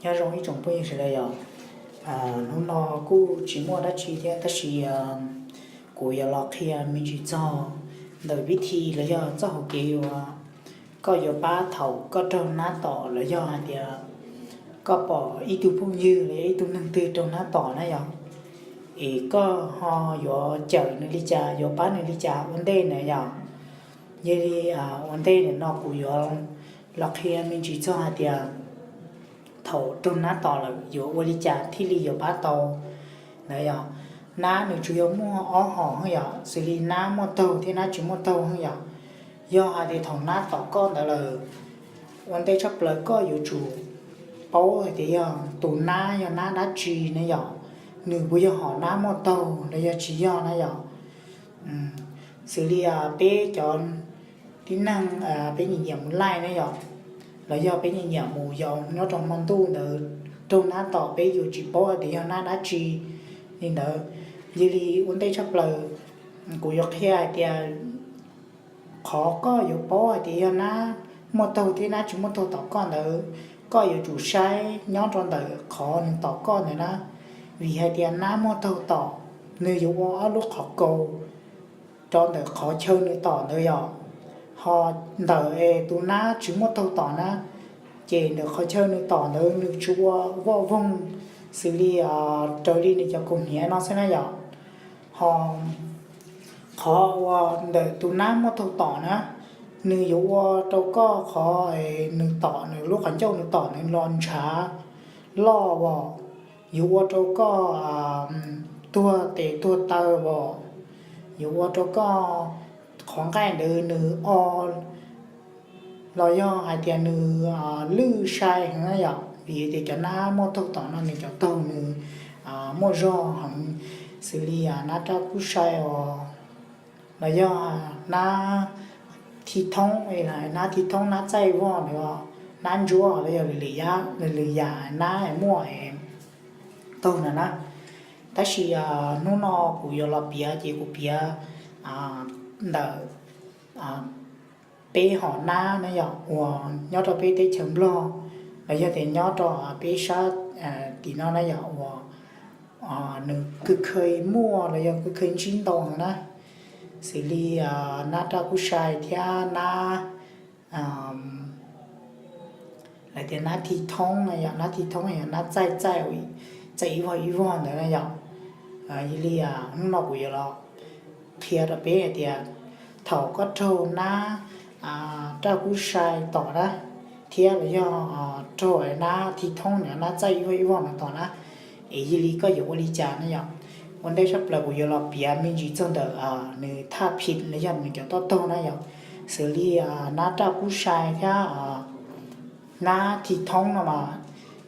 Nyob zoo ib tsoom phooj ywg sawv daws yom. Hnub no kuj tsis muaj dab tsi thiab tab sis kuv yuav los qhia me ntsis txog ntawm vib thi los yog txoj hauv kev uas koj yuav pab thaum koj raug nab tom los yog hais tias koj pom ib tug phooj ywg los yog ib tug neeg twg raug nab tom na yom, es koj ho yuav cawm nws li cas, yuav pab nws li cas ua ntej na yom. Yog li ua ntej nim no kuv yuav los qhia me ntsis txog hais tias thaum raug nab tom lawm yuav ua li cas thiaj li yuav pab tau na yom. Nab nws tsuas yog muaj ob hom yom, xws li nab muaj taug thiab nab tsis muaj taug yom. Yog hais tias thaum nab tom koj ntawd lawm, ua ntej tshaj plaws koj yuav tsum paub hais tias yog tus nab yog nab dab tsi na yom, nws puas yog hom nab muaj taug los yog tsis yog na yom. Xws li peb cov tib neeg peb nyiam nyiam mus laij na yom, los yog peb nyiam nyiam mus yos nyob rau hmo ntuj ntawd, raug nab tom peb yuav tsis paub hais tias yog nab dab tsi li ntawd. Yog li ua ntej tshaj plaws kuv yuav qhia hais tias qhov koj yuav paub hais tias yog nab muaj taug thiab nab tsis muaj taug tom koj ntawd, koj yuav tsum saib nyob rau ntawm qhov nws tom koj ntawd na. Vim hais tias nab muaj taug tom, nws yuav ua ob lub qhov kaus rau ntawm qhov chaw nws tom ntawd yom. Ho ntawm es tus nab tsis muaj taug tom na, ces ntawm qhov chaw nws tom ntawd nws tsuas ua voj voog xws li raws li nws cov kaus hniav no xwb na yom. Ho qhov uas ntawm tus nab muaj taug tom na, nws yuav ua rau koj qhov nws tom, nws lub qhov ncauj nws tom nws los ntshav loj os, yuav ua rau koj tuag tes tuag taw os, yuav ua rau koj qhov nqaij ntawd nws o los yog hais tias nws lwj sai heev na yom. Vim tias cov nab muaj taug tom no nws cov taug nws muaj zog heev, xws li nab raj kub sai os, los yog nab thi thoob, nab thi thoob, nab txaij vog ntawd, nab ntsuab los yog lwm yam nab muaj taug ntawd na. Tab sis hnub no kuv yuav los piav ces kuv piav ntawm peb hom nab na yom uas nyob rau peb teb chaws Nplog los yog tias nyob rau peb sab tim no na yom uas nws kws kheev muaj los yog kws kheev ntsib ntau heev na, xws li nab raj kub sai thiab nab, lawv tias nab thi thoob na yom, nab thi thoob yog nab txaij txaij, txaij ib vog ib vog ntawd na yom. Yog li hnub no kuv yuav los qhia rau peb hais tias thaum koj raug nab raj kub sai tom na, thiab los yog raug nab thi thoob na, nab txaij ib vog ib vog no tom na, es yog li koj yuav ua li cas na yom. Ua ntej tshaj plaws kuv yuav los piav me ntsis txog ntawm nws thaj phim los yog nws cov toj taug na yom, xws li nab raj kub sai thiab nab thi thoob no mas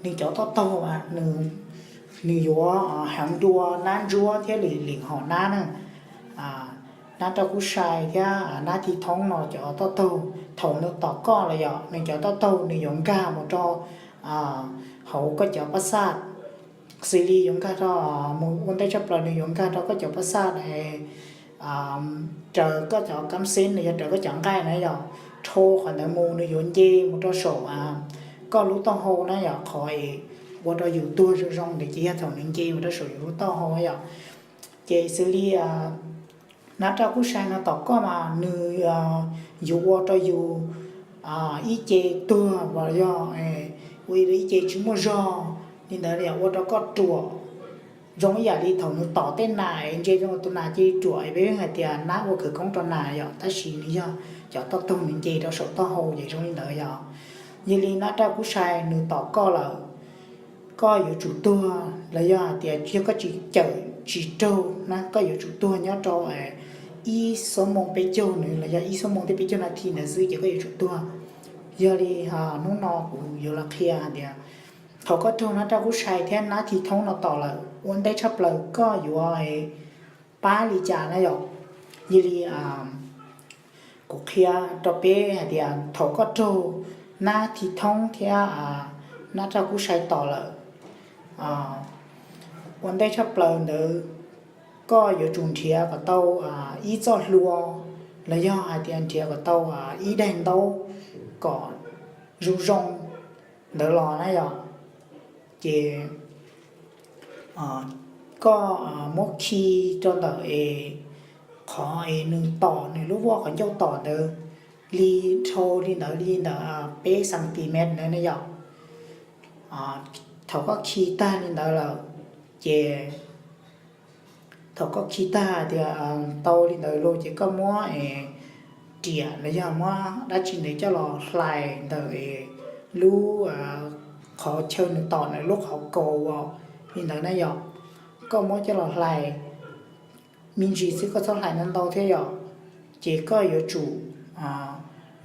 nws cov toj taug mas nws yuav heev dua nab ntsuab thiab lwm hom nab na. Nab raj kub sai thiab nab thi thoob no cov toj taug thaum nws tom koj los yom, nws cov toj taug nws yuav nkag mus rau hauv koj cov paj xaj, xws li yuav nkag rau, mus ua ntej tshaj plaws nws yuav nkag rau koj cov paj xaj, raws koj cov kab xeeb los yog raws koj cov nqaij na yom, dhau qhov ntawd mus nws yuav nce mus rau saum koj lub taub hau na yom, qhov ua rau yus tuag zoo zoo ntawd ces yog thaum nws nce mus rau saum yus lub taub hau yom. Ces xws li nab raj kub sai no tom koj mas nws yuav ua rau yus ib ce tuag los yog ua ib ce tsis muaj zog li ntawd, yog ua rau koj ruam zoo ib yam li thaum nws tom tej nas es ntsia zoo tus nas cia li ruam, peb hais tias nab ua khawv koob rau nas yom, tab sis nws yog cov toj taug nws nce rau saum taub hau ces zoo li ntawd yom. Yog li nab raj kub sai nws tom koj lawm, koj yuav tsum tuag los yog hais tias yog koj tsis cawm tsis raug na koj yuav tsum tuag nyob rau ib xuab moos peb caug ntawd los yog ib xuab moos thiab peb caug nas this ntawd xwb ces koj yuav tsum tuag. Yog li hnub no kuv yuav los qhia hais tias thaum koj raug nab raj kub sai thiab nab thi thoob no tom lawm ua ntej tshaj plaws koj yuav pab li cas na yom. Yog li kuv qhia rau peb hais tias thaum koj raug nab thi thoob thiab nab raj kub sai tom lawm, ua ntej tshaj plaws ntawd koj yuav tsum nrhiav kom tau ib txoj hlua los yog hais tias nrhiav kom tau ib daim ntaub kom zoo zoo ntawd los na yom. Ces koj muab khi rau ntawm es qhov es nws tom nws lub voj qhov ncauj tom ntawd li dhau li ntawd li ntawm peb centimeter ntawd ne yom. Thaum koj khi tag li ntawd lawm ces thaum koj khi tag tias tau li ntawd lawm ces koj muab riam los yog muab dab tsi ntawd coj los hlais ntawm lub qhov chaw nws tom ntawm lub qhov kaus li ntawd na yom. Koj muab coj los hlais me ntsis xwb, koj txhob hlais ntau ntau thiab yom. Ces koj yuav tsum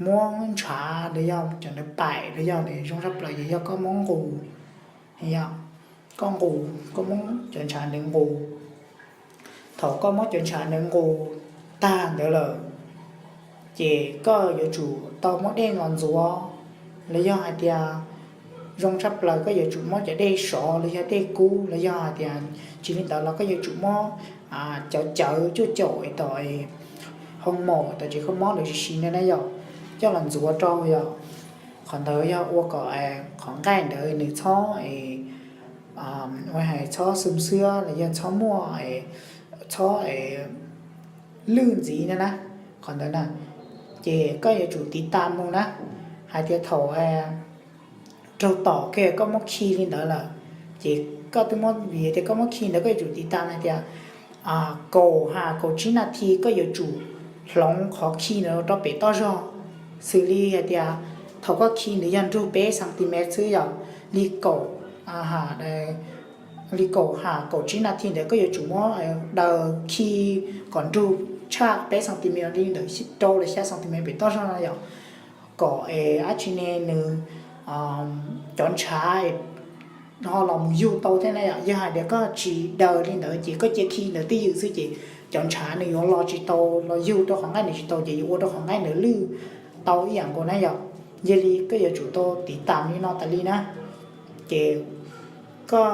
muab ntshav los yog cov ntawd paim los yog zoo tshaj plaws ces yog koj muab nqus, koj nqus, koj muab cov ntshav ntawd nqus. Thaum koj muab cov ntshav ntawd nqus tag ntawd lawm ces koj yuav tsum tau muab dej los ntxuav, los yog hais tias zoo tshaj plaws koj yuav tsum muab cov dej sov los yog dej kub los yog hais tias tsis li ntawd los koj yuav tsum muab cov cawv cuaj caum tom hoo maum tom tsev kho mob ntawd tsis siv na yom, coj los ntxuav rau yom. Qhov ntawd yog ua kom qhov nqaij ntawd nws txhob, ua hais txhob xum xiab los yog txhob muaj, txhob lwj ntxiv na na. Qhov ntawd na ces koj yuav tsum tiv tas mus na, hais tias thaum raug tom kiag koj muab khi li ntawd lawm ces koj twb muab, vim tias koj muab khi ntawd koj yuav tsum tiv tas hais tias kaum ha kaum tsib nas this koj yuav tsum hloov qhov khi ntawd rau pem toj zog. Xws li hais tias thaum koj khi ntawd yog nrug peb centimeter xwb yom, li kaum li kaum ha kaum tsib nas this ntawd koj yuav tsum muab daws khi kom nrug tshaj peb centimeter li ntawm rau los xya centimeter pem toj zog no yom, kom es dab tsi ne nws cov ntshav ho los mus yug tau thiab na yom. Yog hais tias koj tsis daws li ntawd ces koj cia khi ntawd twj ywm xwb ces cov ntshav nws yuav los tsis tau, los yug rau qhov nqaij ntawd tsis tau ces yuav ua rau qhov nqaij ntawd lwj tau ib yam nkaus na yom. Yog li koj yuav tsum tau tiv tas li no tas li na. Ces koj,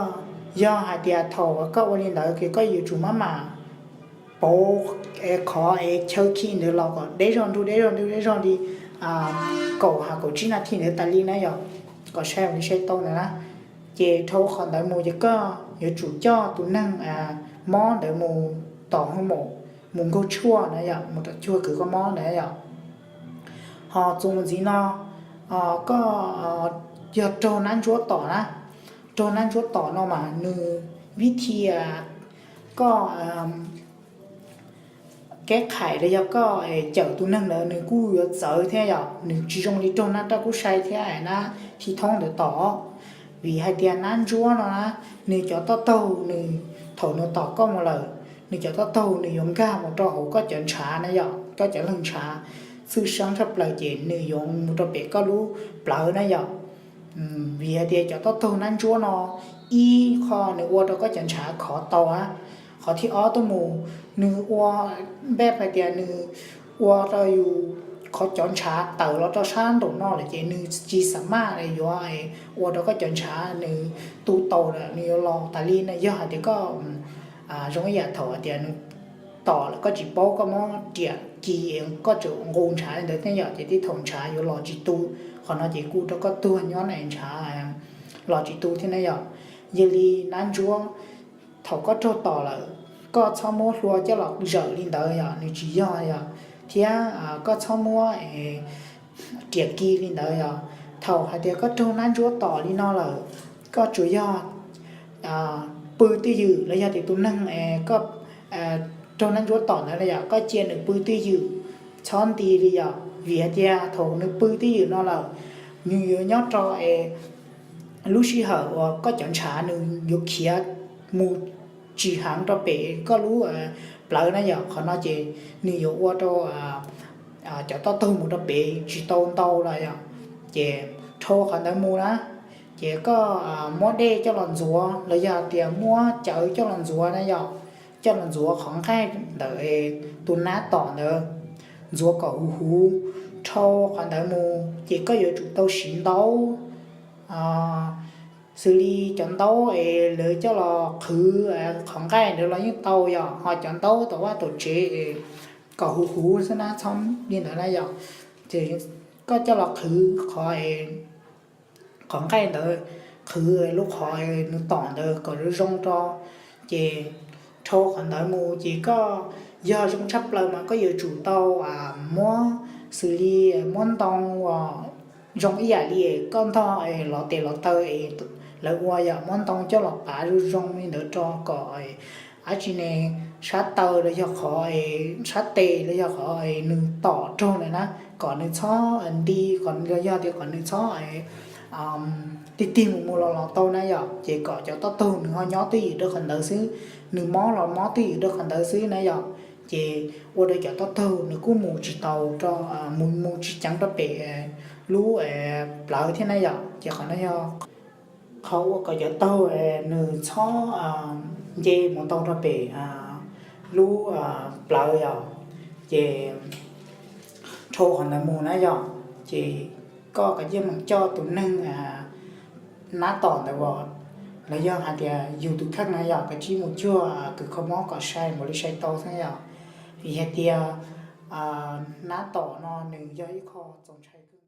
yog hais tias thaum koj ua li ntawd ces koj yuav tsum maj mam pauv qhov es chaw khi ntawd los kom deb zog nrug deb zog nrug deb zog li kaum ha kaum tsib nas this ntawd tas li na yom, kom sai ua li sai tau ntawd na. Ces dhau qhov ntawd mus ces koj yuav tsum coj tus neeg mob ntawd mus tom hoo maum, mus nkaug tshuaj na yom, mus tom cuag kws koj mob ntawd yom. Ho txuas mus ntxiv no, koj yog raug nab ntsuab tom na, raug nab ntsuab tom no mas nws vib thi koj keb qhais los yog koj cawm tus neeg ntawd nws kuj yuav txawv thiab yom, nws tsis zoo li raug nab raj kub sai thiab nab thi thoob ntawd tom. Vim hais tias nab ntsuab no na, nws cov toj taug nws, thaum nws tom koj mus lawm, nws cov toj taug nws yuav nkag mus rau hauv koj cov ntshav na yom, koj cov leeg ntshav txhwj seeb tshaj plaws ces nws yuav mus rau pem koj lub plawv na yom. Vim hais tias cov toj taug nab ntsuab no ib qho nws ua rau koj cov ntshav khov tau na. Qhov thib ob tuaj mus, nws ua npej hais tias nws ua rau yus qhov cov ntshav tawm los rau sab nraum no lawm ces nws tsis xam maj yuav ua rau koj cov ntshav nws tu tau lawm, nws yuav los tas li na. Yog hais tias koj zoo ib yam thaum hais tias nws tom lawm koj tsis paub, koj muab riam kis koj tseem nqus ntshav li ntawd thiab yom, ces tib thaum ntshav yuav los tsis tu. Qhov no ces kuj rau koj tuag nyob na, ntshav los tsis tu thiab na yom. Yog li nab ntsuab, thaum koj raug tom lawm, koj txhob muab hlua coj los zawm li ntawd yom, nws tsis yog yom, thiab koj txhob muab riam kis li ntawd yom. Thaum hais tias koj raug nab ntsuab tom li no lawm, koj tsuas yog pw twj ywm los yog tias tus neeg es koj raug nab ntsuab tom ntawd na yom, koj cia nws pw twj ywm, txhob nti li yom, vim hais tias thaum nws pw twj ywm no lawm, nws yuav nyob rau es lub sij hawm uas koj cov ntshav nws yuav khiav mus tsis heev rau pem koj lub plawv na yom, qhov no ces nws yuav ua rau cov toj taug mus rau pem tsis tau ntau lawm yom. Ces dhau qhov ntawd mus na, ces koj muab dej coj los ntxuav los yog tias muab cawv coj los ntxuav na yom, coj los ntxuav qhov nqaij ntawm tus nab tom ntawd, ntxuav kom huv huv. Dhau qhov ntawd mus ces koj yuav tsum tau siv ntaub, xws li cov ntaub es lawv coj los qhwv qhov nqaij ntawd los yeej tau yom, ho cov ntaub tom vaj tom tsev kom huv huv xwb na, txhob li ntawd na yom. Ces koj coj los qhwv qhov qhov nqaij ntawd qhwv lub qhov nws tom ntawd kom zoo zoo rau. Ces dhau qhov ntawd mus ces koj yog zoo tshaj plaws mas koj yuav tsum tau muab xws li muab ntoo uas zoo ib yam li koj ntog los tes los taw es lawv ua yom, muab ntoo coj los pav zoo zoo li ntawd rau kom dab tsi ne, sab taw los yog qhov sab tes los yog qhov nws tom raug ntawd na, kom nws txhob nti, kom los yog tias kom nws txhob tig tig mus mus los los tau na yom. Ces kom cov taub taug nws ho nyob twj ywm rau qhov ntawd xwb, nws mob los mob twj ywm rau qhov ntawd xwb na yom. Ces ua rau cov taub taug nws kuj mus tsis tau rau, mus mus tsis ceev rau pem lub plawv thiab na yom. Ces qhov no yog qhov ua kom cov taub taug nws txhob nce mus tau rau pem lub plawv yom. Ces dhau qhov ntawd mus na yom, ces koj kav tsij meem coj tus neeg nab tom ntawd los yog hais tias yus tus kheej na yom, kav tsij mus cuag kws kho mob kom sai npaum li sai tau xwb yom. Vim hais tias nab tom no nws yog ib qho txaus ntshai kawg.